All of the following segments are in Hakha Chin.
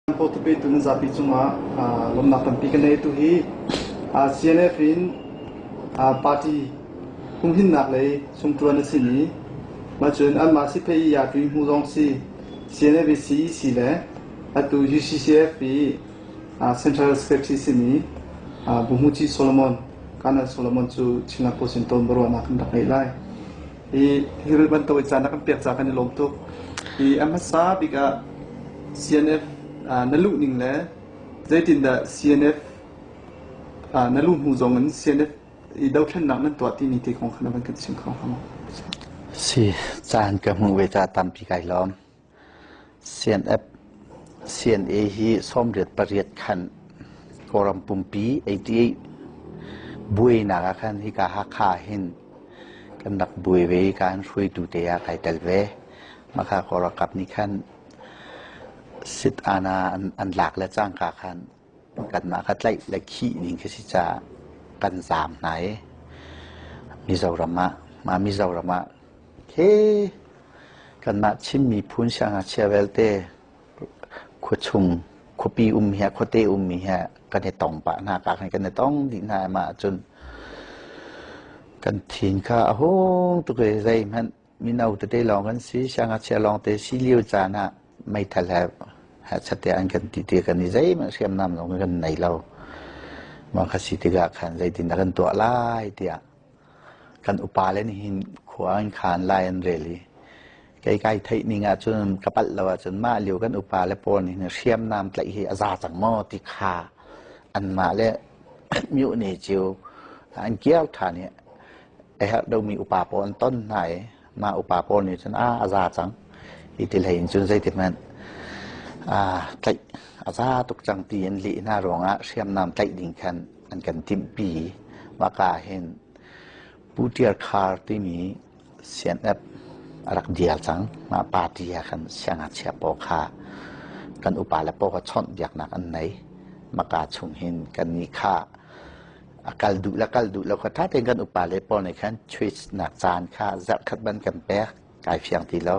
Post petu nan zapi cungah lawmhnak tampi ka nei. Tuhi CNF in party humhinnak lei chungṭuan a simi macun anmah siphei i aa hmu zong si CNF i CEC le atu UCCF i Central Secretary simi Buhmuci Solomon Colonel Solomon cu Chinland Post in tawn biaruahnak kan rak ngeih lai. Hi hi bantuk caan na kan pek ca kan i lawm tuk. Hi a hmasa bik ah CNF na luh ning le zeitindah CNF na luh hnu zong in CNF i dothlennak nan tuah timi te kong kha na van kan chim kho hnga maw? Si, caan ka hmuh ve ca tampi kai lawm. CNF, CNA hi 88 khan Kawlram pumpi 88 buainak ah khan hika Hakha hin kan rak buai ve i kan hruaitu te ah kai tel ve. Maka Kawlralkap nih khan sit ana an lak le cangka khan kanmah kha tlaih le khih ding khi si caah kan zaam hna i Mizoram ah mah Mizoram ah he kanmah Chin miphun siangngakchia vialte khuachung khuapi um he khuate ummi he kan i tong pah hna ka khan kan i tong dih hna i mah ahcun kan thin kha a hung tuk i zeihmanh mino tete lawng kan si siangngakchia lawngte si lio caan ah meithal he hehchat an kan ti ti kan i zeihmanh hriamnam zong kan nei lo mah kha si tikah khan zeitin dah kan tuah lai tiah kan upa le nih hin khua an khan lai an rel i kei kai theih ning ahcun ka palh lo ahcun mah lio kan upa le pawl nih hin hriamnam tlaih hi a za cang maw ti kha anmah le myohne cio an kiar ṭhan i a herh deuhmi upa pawl an ton hna i mah upa pawl nih cun a a za cang hi ti hlei in cun zeitik hmanh tlaih a za tuk cang ti an leh hna ruangah hriamnam tlaih ding khan an kan timhpi maka hin Pu Tial Khar timi CNF a rak dial cang mah party ah khan siangngakchia pawl kha kan upa le pawl kha chawnh biaknak an nei maka chung hin kan nih kha a kal duh le kal duh lo kha ṭha tein kan upa le pawl nih khan choice nak caan kha zarhkhat ban kan pek kai fiang ti lo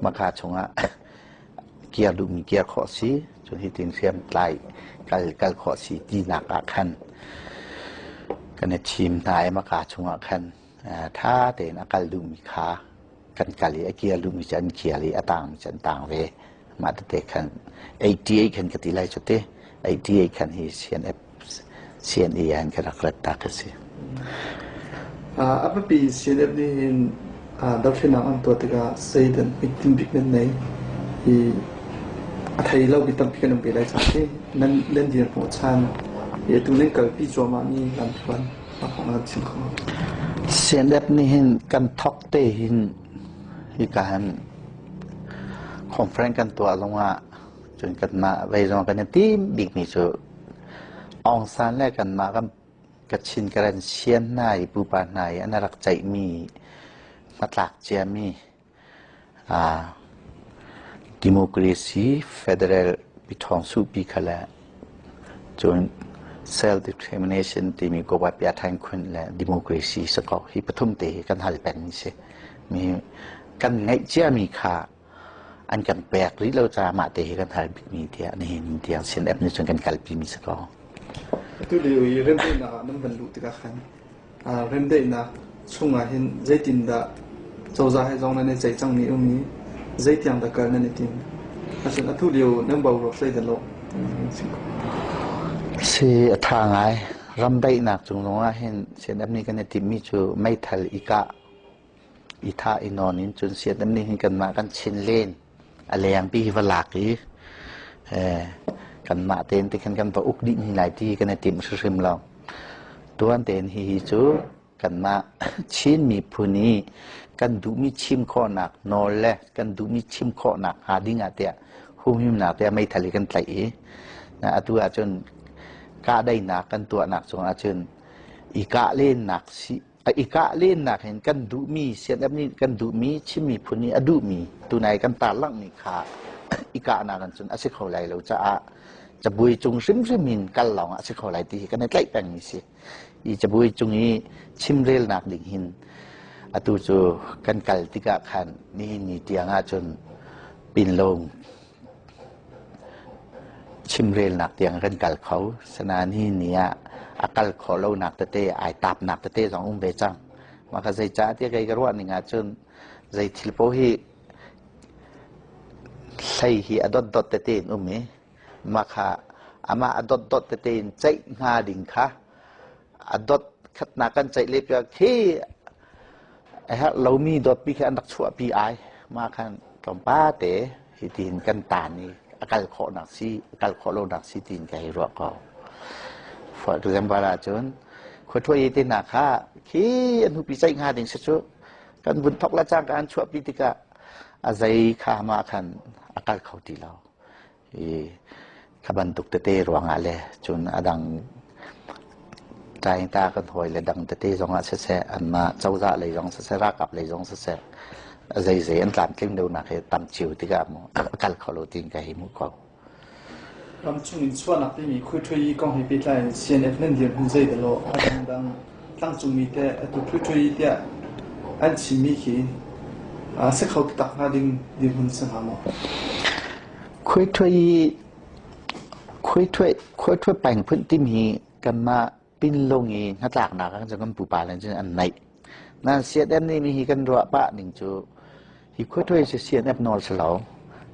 maka chungah kiar duhmi kiar khawh si cun hitin hriamtlai kal kal khawh si tinak ah khan kan i thim hna i maka chungah khan ṭha tein a kal duhmi kha kan kal i a kiar duhmi cu an kiar i a tangmi cu an tang ve mah tete khan 88 khan ka ti lai cu te 88 khan hi CNF CNA an ka rak rat ta ka si. A biapi CNF nih hin dothlennak an tuah tikah zeidan hmuitinh bik nan nei hi a thei lo mi tampi kan um ve lai caah ti nan nan dir hnawhchan hi atu nan kalpi cuahmah mi lamthluan nan chim kho. CNF nih hin kan thok te hin hika hin conference kan tuah zongah cun kanmah vei zong kan i tim bikmi cu Aung San le kanmah kan Kachin Karen sian hna i pupa hna i an rak ceihmi hnatlak ciami democracy federal piṭhawng suhpi kha le cun self determination timi kawai piaṭhain khun le democracy sakaw hi pathum te hi kan hal pengmi si. Mi kan ngeih ciami kha an kan pek rih lo caah mah te hi kan hal bikmi tiah nihin tiang CNF nih cun kan kalpi mi si ko. Atu lio i remdaihnak ah nan van luh tikah khan remdaihnak chungah hin zeitindah cozah he zong nan i ceih cangmi um i zeitiang dah kal nan i tim? Asinain atu lio nan boruak zeidah lawh? Si a ṭha ngai. Ramdaihnak cung zongah hin CNF nih kan i timhmi cu meithal i kah i thah i nawn in cun CNF nih hin kanmah kan chin len a lengpi hi va lak i kanmah tein ti khan kan va uk dih hni lai ti kan i timh hrimhrim lo. Tuan tein hihi cu kanmah Chin miphun i kan duhmi chim khawhnak nawl le kan duhmi chim khawhnak hnga ding ah tiah humhimnak tiah meithal hi kan tlaih i atu ahcun kahdaihnak kan tuahnak cungah cun i kah lennak si i kah lennak hin kan duhmi CNF nih kan duhmi Chin miphun nih a duhmi tunai kan tarlanghmi kha i kahnak in cun a si kho lai lo caah cabuai cung hrimhrim in kal lawng ah a si kho lai ti hi kan i tlaih pengmi si. I cabuai cung i chimrelnak ding hin atu cu kan kal tikah khan nihin ni tiang ahcun pinlung. Chimrelnak tiang kan kal kho. Sanain hi ni ah a kal khawh lonak tete ai tapnak tete zong um ve cang. Mah kha zeicah tiah kei ka ruah ning ahcun zei thil paoh hi hlei hi a dotdot tete in um i mah kha amah a dotdot tete in ceih hnga ding kha a dot khatnak kan ceih le piak khi a herh lomi dotpi khi an rak chuahpi ai. Mah khan tlawmpal te hitin kan tan i a kal khawhnak si a kal khawh lonak si tiin ka hei ruah ko. For example ahcun khuathuai te hna kha khi an hupi ceih hnga ding si cu kan vun thok la cangka an chuahpi tikah a zei kha mah khan a kal kho ti lo. I kha bantuk tete ruangah le cun a dang ta kan hawi le dang tete zongah siseh anmah cozah lei zong siseh ralkap lei zong siseh a zeizei an tlamtling lonak hi tam cio tikah mu a kal kho lo tiin ka hei hmuh ko. Ramchung in chuahnak timi khuithui kong he pehtlai in CNF nan dirhmun zei dah law a dangdang tlangcungmi teh atu khuithui tiah an chimmi khi a si kho taktak hnga ding dirhmun si hnga maw? Khuithui khuithui khuithui peng phun timi kanmah pinlung i hnatlaknak ah kan pupa le cun an naih. Nan CNF nih mi hi kan ruah pah ning cu hi khuathuai cu CNF nawl si lo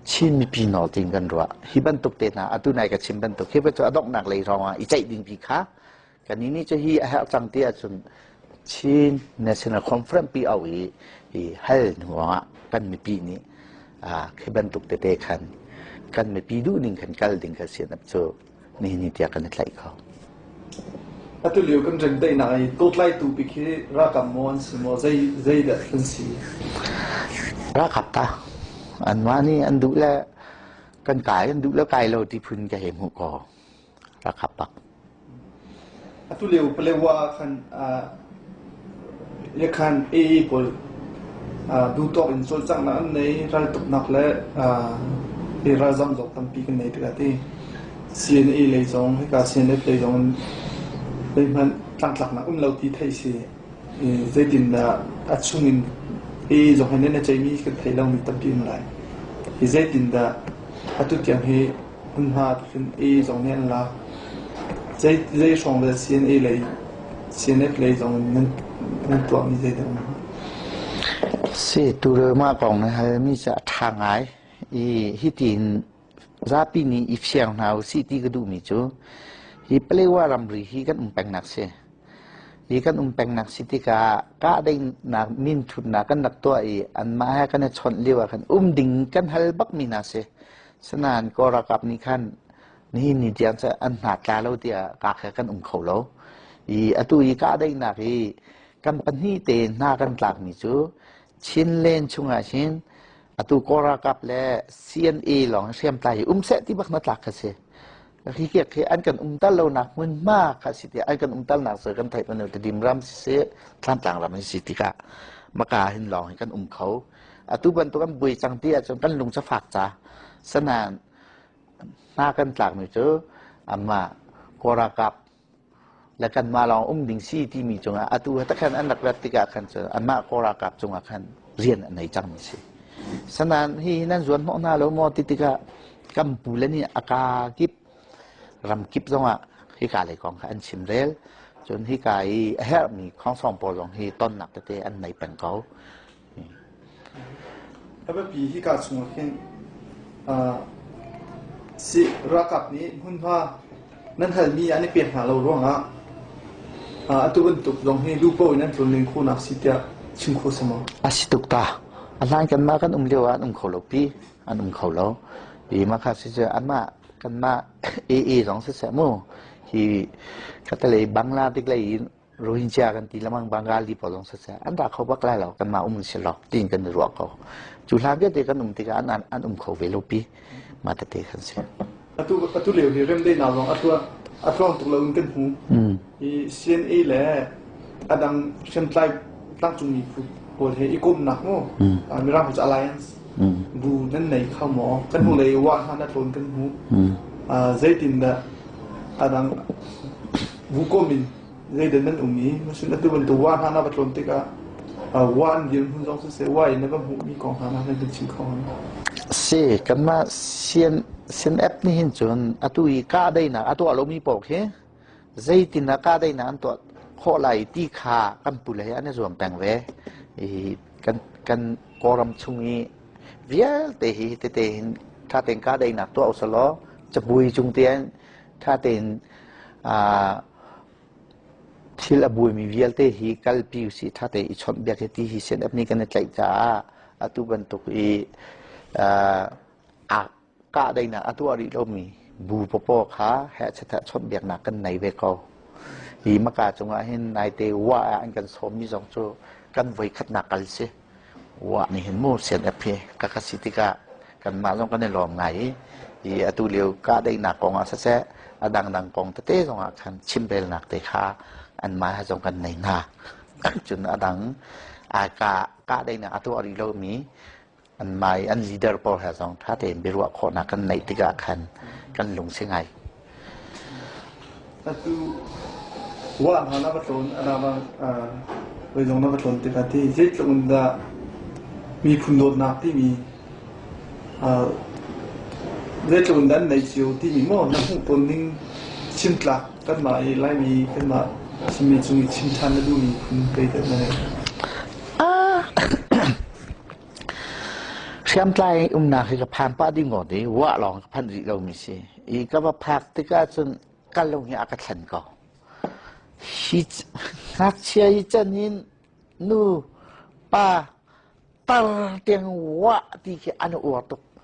Chin mipi nawl tiin kan ruah. Hi bantuk te hna atu nai ka chim bantuk hi cu a donghnak lei hrawng ah i ceih ding pi kha kan nih cu hi a herh cang ti ahcun Chin National Conference pi au i hi hal hnu ah kan mipi nih khi bantuk tete khan kan mipi duh ning khan kal ding kha CNF cu nihin ni tiang kan i tlaih kho. Atu lio kan remdaihnak i tawtlaitu bik hi ralkap maw an si maw zei zeidah an si? Ralkap ta anmah nih an duh le kan kai an duh le kai lo ti phun ka hei hmuh ko ralkap bak. Atu lio Palewa ah khan Yakhan AA pawl duhtawk in cawlcanghnak an nei, raltuknak le hi ralzam zong tampi kan nei tikah ti CNA lei zong hika CNF lei zong in zeihmanh tlangtlaknak um lo ti theih si. Zeitindah a chung in AA zong hi nan i ceihmi kan thei lomi tampi um lai. Hi zeitindah atu tiang hi hmunhma khin AA zong nih an lak. Zei zei hrawng le CNA lei CNF lei zong in nan nan tuahmi zeidah um? Si tu mah kong na halmi cu a ṭha ngai i hitin zapi nih i fiang hna usih ti ka duhmi cu hi Palewa ramri hi kan um pengnak si. Hi kan um pengnak si tikah kahdaihnak minthutnak kan rak tuah i anmah he kan i chawnh lio ah khan um ding kan hal bakmi hna si. Sinain Kawl ralkap nih khan nihin ni tiang cu an hna tla lo tiah kak he kan um kho lo. I atu i kahdaihnak hi kan pahnih te hna kan tlakmi cu Chinland chungah hin atu Kawl ralkap le CNA lawng hriamtlai hi um seh ti bak na tlak kha si. Hi khi an kan umtal lonak hmunhma kha si tiah an kan umtalnak cu kan theih bantuk Tedim ram siseh Thlantlang ram si tikah maka hin lawng hi kan um kho. Atu bantuk an buai cang ti ahcun kan lung cu fak ca. Sanain hna kan tlakmi cu amah Kawl ralkap le kanmah lawng um ding si timi cungah atu takhan an rak rat tikah khan cun anmah Kawl ralkap cungah khan rian an nei cangmi si. Sanain hi nan zuan hnawh hna lo maw ti tikah kan pu le nih a ka kip ram kip zongah hika lei kong kha an chimrel. Cun hika i a herhmi khongsong pawl zong hi tonnak tete an nei peng ko. A biapi hika chungah hin si ralkap nih hmunhma nan halmi an i pek hna lo ruangah atu bantuk zong hi duhpoh in an tlunlen khawhnak si tiah chim khawh si maw? A si tuk ta. A hlan kanmah kan um lio ah an um kho lo pi. An um kho lo. I mah kha si cu anmah kanmah AA zong siseh mu hi khatalei Bangla tik lei in Rohingya kan ti lamang Bengali pawl zong siseh an ra kho bak lai lo kanmah um si lo tiin kan i ruah ko. Cu hlan vialte kan um tikah an an um kho ve lo pi. Mah tete kan si. Atu atu lio hi remdaihnak zong a tluang a tluang tuk lo in kan hmu. Hi CNA le a dang hriamtlai tlangcungmi phu pawl he i komhnak mu Mirang cu alliance bu nan nei kho maw? Kan hnu lei wa hna na tlawn kan hmu. Zeitindah a dang bu kom in zeidah nan um i masin atu bantuk wa hna na va tlawn tikah wa an dirhmun zong siseh wa in na va hmuhmi kong hna na kan chim kho hnga? Si, kanmah CNF nih hin cun atu i kahdaihnak a tuah lomi paoh khi zeitin dah kahdaihnak an tuah khawh lai ti kha kan pule he an i zuam peng ve. I kan kan Kawlram chung i vialte hi tete hin ṭha tein kahdaihnak tuah usih law cabui cung tein ṭha tein thil a buaimi vialte hi kalpi usih ṭha tein i chawnhbiak hi ti hi CNF nih kan i tlaih caah atu bantuk i aa kahdaihnak a tuah rih lomi bu papaw kha hehchat chawnhbiaknak kan nei ve ko. Hi maka cungah hin naite wa ah an kan sawmmi zong cu kan voikhatnak kal si. Wa nih hin mu CNF hi ka ka si tikah kanmah zong kan i lawm ngai i i atu lio kahdaihnak kong ah siseh a dangdang kong tete zong ah khan chimrelnak te kha anmah he zong kan nei hna. Cun a dang kahdaihnak a tuah rih lomi anmah i an leader pawl he zong ṭha tein biaruah khawhnak kan neih tikah khan kan lungsi ngai. Atu wa hna na va tlawn anama voi zong na va tlawn tikah ti zeitluk in dah miphun dawtnak timi zeitluk in dah an neih cio timi maw na hmuh tawn ning chimtlak kanmah i Laimi kanmah Chinmi cung i chim ṭhan na duhmi phun zeidah na ngeih? Hriamtlai umnak hi ka phan pah ding ngawt i wah lawng ka phanh rih lomi si. I ka va phak tikah cun ka lung hi a ka thlen ko. Hi ngakchia hi can in nu pa tar tiang wah ti khi an uar tuk.